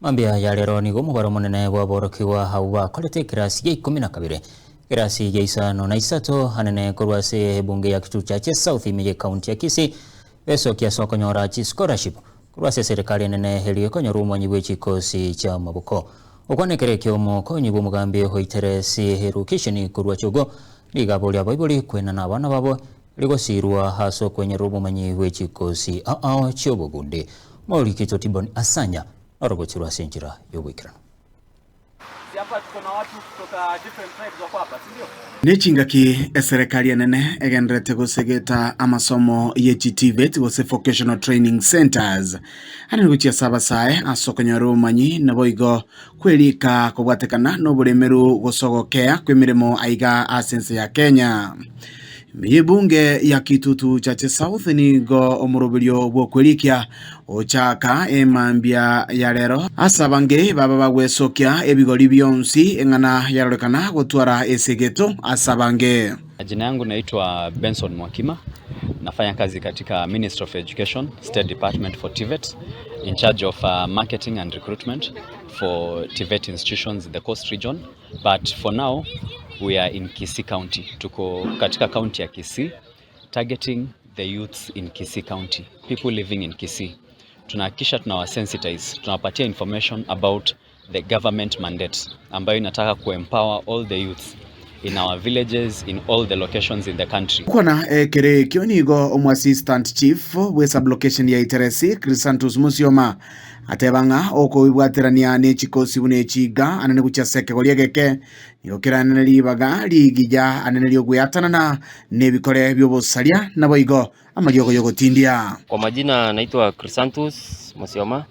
Mambia ya rero nigo omobaro omonene bw'aborokigwa abwo bakorete ekerasi gia ikomi na kabere, ekerasi gia isano na isato anene korwa ase ebunge ya Kitutu Chache South ime y'ecounty ya Kisii besokia ase okonyora chischolarship korwa ase eserekari enene erio ekonyora obomanyi bwe chikosi chi'amaboko. Gokwana ekero ekio omokonyi bw'omogambi oiteresi erukesheni korwa Chogo nigo aboria abaibori kwenana abana babo Rigosiirwa ase okwenyerera obomanyi bwe chikosi ao chi'obogundi. Morikito Tiboni Asanya norogochirwe ase enchera y'oboikeranu. Nechingaki eserekari enene egendererete gosegeta amasomo ye chiTVET gose Vocational Training Centres are gochia ase abasae ase okonyora obomanyi naboigo kwerika kobwatekana noboremeru gose ogokea kw'emeremo aiga ase ense ya Kenya. Ime y'ebunge ya Kitutu Chache South nigo omoroberio bw'okwerikia ochaka emambia ya rero ase abange baba bagwesokia ebigori bionsi eng'ana yarorekana gotwara esegeto ase abange. Jina yangu naitwa Benson Mwakima, nafanya kazi katika Ministry of Education, State Department for TVET, in charge of uh, marketing and recruitment for TVET institutions in the Coast region. But for now, we are in Kisii County. Tuko katika county ya Kisii, targeting the youths in Kisii County, people living in Kisii. Tunahakikisha tunawasensitize, tunawapatia information about the government mandate ambayo inataka kuempower all the youths in our villages in all the locations in the country. Kwana ekero ekio nigo omoassistant chief bwe sublocation ya Iteresi Chrysantus Musioma ateba ng'a okoibwaterania ne chikosi buna echi iga anene gochia ase ekegori egeke nigo keranene ribaga rigiya anene ri'ogweatanana nebikore bi'obosaria naboigo amariogo y'ogotindia. Kwa majina naitwa Chrysantus Musioma.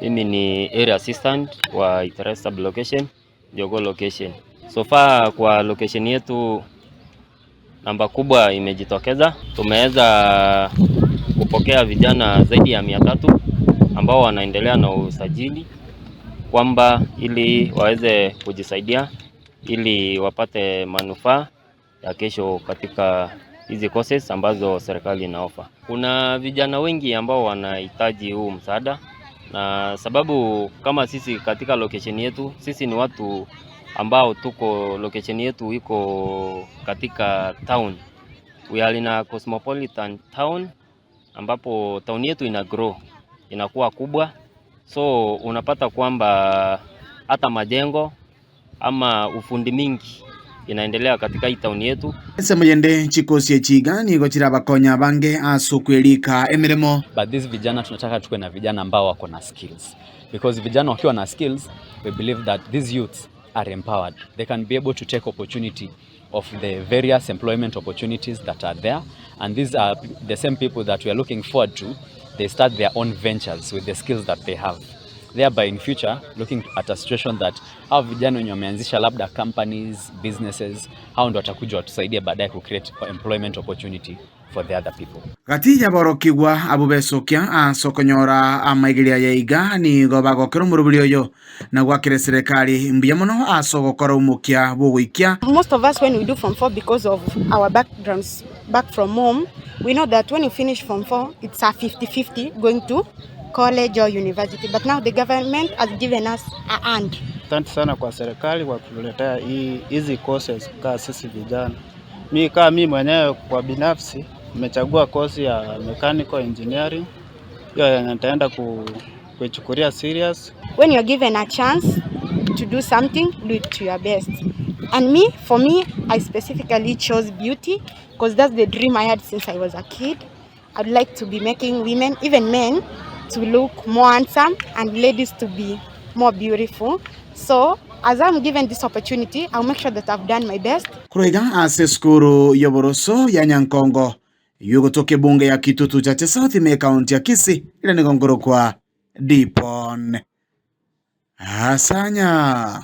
Mimi ni area assistant wa Iteresi sub location, Jogoo location. So far kwa location yetu namba kubwa imejitokeza. Tumeweza kupokea vijana zaidi ya 300 ambao wanaendelea na usajili kwamba ili waweze kujisaidia ili wapate manufaa ya kesho katika hizi courses ambazo serikali inaofa. Kuna vijana wengi ambao wanahitaji huu msaada, na sababu kama sisi katika location yetu, sisi ni watu ambao tuko location yetu iko katika town. We are in a cosmopolitan town ambapo town yetu ina grow, inakuwa kubwa, so unapata kwamba hata majengo ama ufundi mingi inaendelea katika hii town yetu. Ensemo yende chikosi echi iga nigo chirabakonye abange ase okwerika emeremo. But these vijana tunataka tuwe na vijana ambao wako na skills because vijana wakiwa na skills we believe that these youths are empowered they can be able to take opportunity of the various employment opportunities that are there and these are the same people that we are looking forward to they start their own ventures with the skills that they have thereby in future looking at a situation that hao vijana wenye wameanzisha labda companies businesses hao ndo watakuja watusaidie baadaye ku create employment opportunity for the other people. Gati y'aborokigwa abwo besokia ase okonyora amaigerio aya iga nigo bagokera omoroberi oyo na goakera eserekari mbuya mono ase ogokora omokia bw'ogoikia. Most of us when we do form 4 because of our backgrounds back from home we know that when you finish form 4 it's a 50-50 going to college or university but now the government has given us a hand. Asante sana kwa serikali kwa kutuletea hizi courses kaa sisi vijana. Mi kama mi mwenyewe kwa binafsi nimechagua kozi ya mechanical engineering, hiyo yenye nitaenda kuichukulia serious. When you are given a chance to do something, do it to your best. And me, for me, I specifically chose beauty because that's the dream I had since I was a kid. I'd like to be making women, even men, to look more handsome and ladies to be more beautiful. So as I'm given this opportunity, I'll make sure that I've done my best. Korwa iga ase esukuru y'oboroso ya Nyankongo, eyio egotoka ebunge ya Kitutu Chache South ime ekaunti ya Kisii, ere nigo nkorokwa Dipon Asanya.